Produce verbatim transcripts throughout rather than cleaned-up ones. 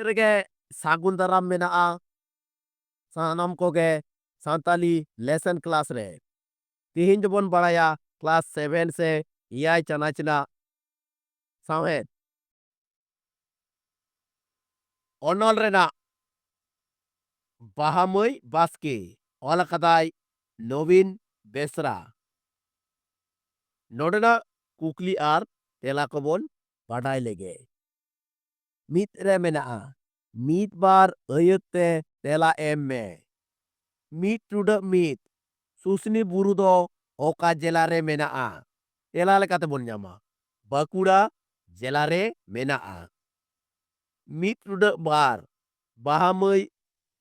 ᱨᱮᱜᱮ ᱥᱟᱹᱜᱩᱱ ᱫᱟᱨᱟᱢ ᱢᱮᱱᱟᱜᱼᱟ ᱥᱟᱱᱟᱢ ᱠᱚᱜᱮ ᱥᱟᱱᱛᱟᱞᱤ ᱞᱮᱥᱚᱱ ᱠᱞᱟᱥ ᱨᱮ᱾ ᱛᱮᱦᱮᱧ ᱫᱚᱵᱚᱱ ᱵᱟᱲᱟᱭᱟ ᱠᱞᱟᱥ ᱥᱮᱵᱷᱮᱱ ᱥᱮ ᱮᱭᱟᱭ ᱪᱟᱱᱟᱪ ᱨᱮᱱᱟᱜ ᱥᱟᱶᱦᱮᱫ᱾ ᱚᱱᱚᱞ ᱨᱮᱱᱟᱜ ᱵᱟᱦᱟ ᱢᱟᱹᱭ ᱵᱟᱥᱠᱮ, ᱚᱞ ᱟᱠᱟᱫᱟᱭ ᱱᱚᱵᱤᱱ ᱵᱮᱥᱨᱟ᱾ ᱱᱚᱰᱮᱱᱟᱜ ᱠᱩᱠᱞᱤ ᱟᱨ ᱛᱮᱞᱟ ᱠᱚᱵᱚᱱ ᱵᱟᱰᱟᱭ ᱞᱮᱜᱮ᱾ ᱢᱤᱫ ᱨᱮ ᱢᱮᱱᱟᱜᱼᱟ, ᱢᱤᱫ ᱵᱟᱨ ᱟᱹᱭᱟᱹᱛ ᱛᱮ ᱛᱮᱞᱟ ᱮᱢ ᱢᱮ᱾ ᱢᱤᱫ ᱴᱩᱰᱟᱹᱜ ᱢᱤᱫ, ᱥᱩᱥᱱᱤ ᱵᱩᱨᱩ ᱫᱚ ᱚᱠᱟ ᱡᱮᱞᱟ ᱨᱮ ᱢᱮᱱᱟᱜᱼᱟ? ᱛᱮᱞᱟ ᱞᱮᱠᱟᱛᱮ ᱵᱚᱱ ᱧᱟᱢᱟ, ᱵᱟᱸᱠᱩᱲᱟ ᱡᱮᱞᱟ ᱨᱮ ᱢᱮᱱᱟᱜᱼᱟ᱾ ᱢᱤᱫ ᱴᱩᱰᱟᱹᱜ ᱵᱟᱨ, ᱵᱟᱦᱟ ᱢᱟᱹᱭ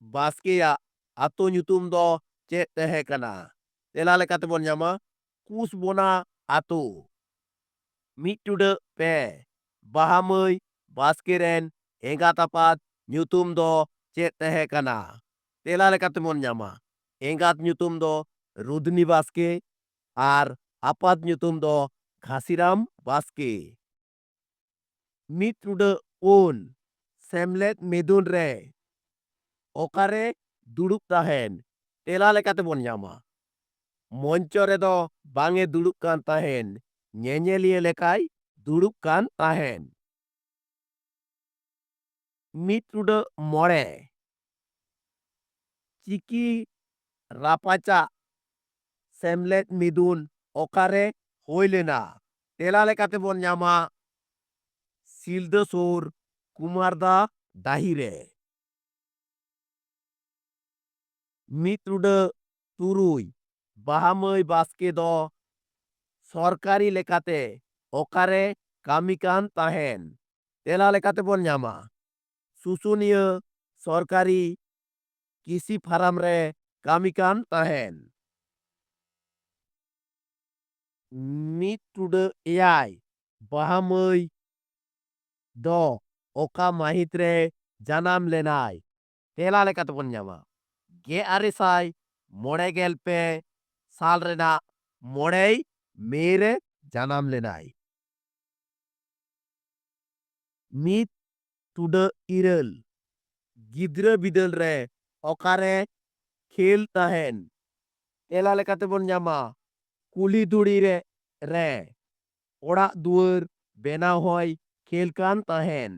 ᱵᱟᱥᱠᱮᱭᱟᱜ ᱟᱛᱳ ᱧᱩᱛᱩᱢ ᱫᱚ ᱪᱮᱫ ᱛᱟᱦᱮᱸ ᱠᱟᱱᱟ? ᱛᱮᱞᱟ ᱞᱮᱠᱟᱛᱮ ᱵᱚᱱ ᱧᱟᱢᱟ, ᱠᱩᱥᱵᱚᱱᱟ ᱟᱛᱳ᱾ ᱢᱤᱫ ᱴᱩᱰᱟᱹᱜ ᱯᱮ, ᱵᱟᱦᱟ ᱢᱟᱹᱭ ᱵᱟᱥᱠᱮ ᱨᱮᱱ ᱮᱸᱜᱟᱛ ᱟᱯᱟᱛ ᱧᱩᱛᱩᱢ ᱫᱚ ᱪᱮᱫ ᱛᱟᱦᱮᱸ ᱠᱟᱱᱟ? ᱛᱮᱞᱟ ᱞᱮᱠᱟᱛᱮ ᱵᱚᱱ ᱧᱟᱢᱟ, ᱮᱸᱜᱟᱛ ᱧᱩᱛᱩᱢ ᱫᱚ ᱨᱩᱫᱷᱱᱤ ᱵᱟᱥᱠᱮ ᱟᱨ ᱟᱯᱟᱛ ᱧᱩᱛᱩᱢ ᱫᱚ ᱜᱷᱟᱥᱤᱨᱟᱢ ᱵᱟᱥᱠᱮ᱾ ᱢᱤᱫ ᱴᱩᱰᱟᱹᱜ ᱯᱩᱱ, ᱥᱮᱢᱞᱮᱫ ᱢᱤᱫᱩᱱ ᱨᱮ ᱚᱠᱟᱨᱮ ᱫᱩᱲᱩᱵ ᱛᱟᱦᱮᱱ? ᱛᱮᱞᱟ ᱞᱮᱠᱟᱛᱮ ᱵᱚᱱ ᱧᱟᱢᱟ, ᱢᱚᱧᱪᱚ ᱨᱮᱫᱚ ᱵᱟᱝ ᱮ ᱫᱩᱲᱩᱵ ᱠᱟᱱ ᱛᱟᱦᱮᱱ, ᱧᱮᱧᱮᱞᱤᱭᱟᱹ ᱞᱮᱠᱟᱭ ᱫᱩᱲᱩᱵ ᱠᱟᱱ ᱛᱟᱦᱮᱱ᱾ ᱢᱤᱫ ᱴᱩᱰᱟᱹᱜ ᱢᱚᱬᱮ, ᱪᱤᱠᱤ ᱨᱟᱯᱟᱪᱟᱜ ᱥᱮᱢᱞᱮᱫ ᱢᱤᱫᱩᱱ ᱚᱠᱟᱨᱮ ᱦᱩᱭ ᱞᱮᱱᱟ? ᱛᱮᱞᱟ ᱞᱮᱠᱟᱛᱮ ᱵᱚᱱ ᱧᱟᱢᱟ, ᱥᱤᱞᱫᱟᱹ ᱥᱩᱨ ᱠᱩᱢᱟᱨᱫᱟ ᱰᱟᱹᱦᱤ ᱨᱮ᱾ ᱢᱤᱫ ᱴᱩᱰᱟᱹᱜ ᱛᱩᱨᱩᱭ, ᱵᱟᱦᱟ ᱢᱟᱹᱭ ᱵᱟᱥᱠᱮ ᱫᱚ ᱥᱚᱨᱠᱟᱨᱤ ᱞᱮᱠᱟᱛᱮ ᱚᱠᱟᱨᱮ ᱠᱟᱹᱢᱤ ᱠᱟᱱ ᱛᱟᱦᱮᱱ? ᱛᱮᱞᱟ ᱞᱮᱠᱟᱛᱮ ᱵᱚᱱ ᱧᱟᱢᱟ, ᱥᱩᱥᱩᱱᱤᱭᱟᱹ ᱥᱚᱨᱠᱟᱨᱤ ᱠᱤᱥᱤ ᱯᱷᱟᱨᱟᱢ ᱨᱮ ᱠᱟᱹᱢᱤ ᱠᱟᱱ ᱛᱟᱦᱮᱱ᱾ ᱢᱤᱫ ᱴᱩᱰᱟᱹᱜ ᱮᱭᱟᱭ, ᱵᱟᱦᱟ ᱢᱟᱹᱭ ᱫᱚ ᱚᱠᱟ ᱢᱟᱹᱦᱤᱛ ᱨᱮ ᱡᱟᱱᱟᱢ ᱞᱮᱱᱟᱭ? ᱛᱮᱞᱟ ᱞᱮᱠᱟᱛᱮ ᱵᱚᱱ ᱧᱟᱢᱟ, ᱜᱮᱞ ᱟᱨᱮ ᱥᱟᱭ ᱢᱚᱬᱮ ᱜᱮᱞ ᱯᱮ ᱥᱟᱞ ᱨᱮᱱᱟᱜ ᱢᱚᱬᱮᱭ ᱢᱮ ᱨᱮ ᱡᱟᱱᱟᱢ ᱞᱮᱱᱟᱭ᱾ ᱢᱤᱫ ᱴᱩᱰᱟᱹᱜ ᱤᱨᱟᱹᱞ᱾ ᱜᱤᱫᱽᱨᱟᱹ ᱵᱤᱫᱟᱹᱞ ᱨᱮ ᱚᱠᱟᱨᱮ ᱠᱷᱮᱞ ᱛᱟᱦᱮᱱ? ᱛᱮᱞᱟ ᱞᱮᱠᱟᱛᱮ ᱵᱚᱱ ᱧᱟᱢᱟ ᱠᱩᱞᱦᱤ ᱫᱷᱩᱲᱤ ᱨᱮ, ᱨᱮ᱾ ᱚᱲᱟᱜ ᱫᱩᱣᱟᱹᱨ ᱵᱮᱱᱟᱣ ᱦᱚᱸᱭ ᱠᱷᱮᱞ ᱠᱟᱱ ᱛᱟᱦᱮᱱ᱾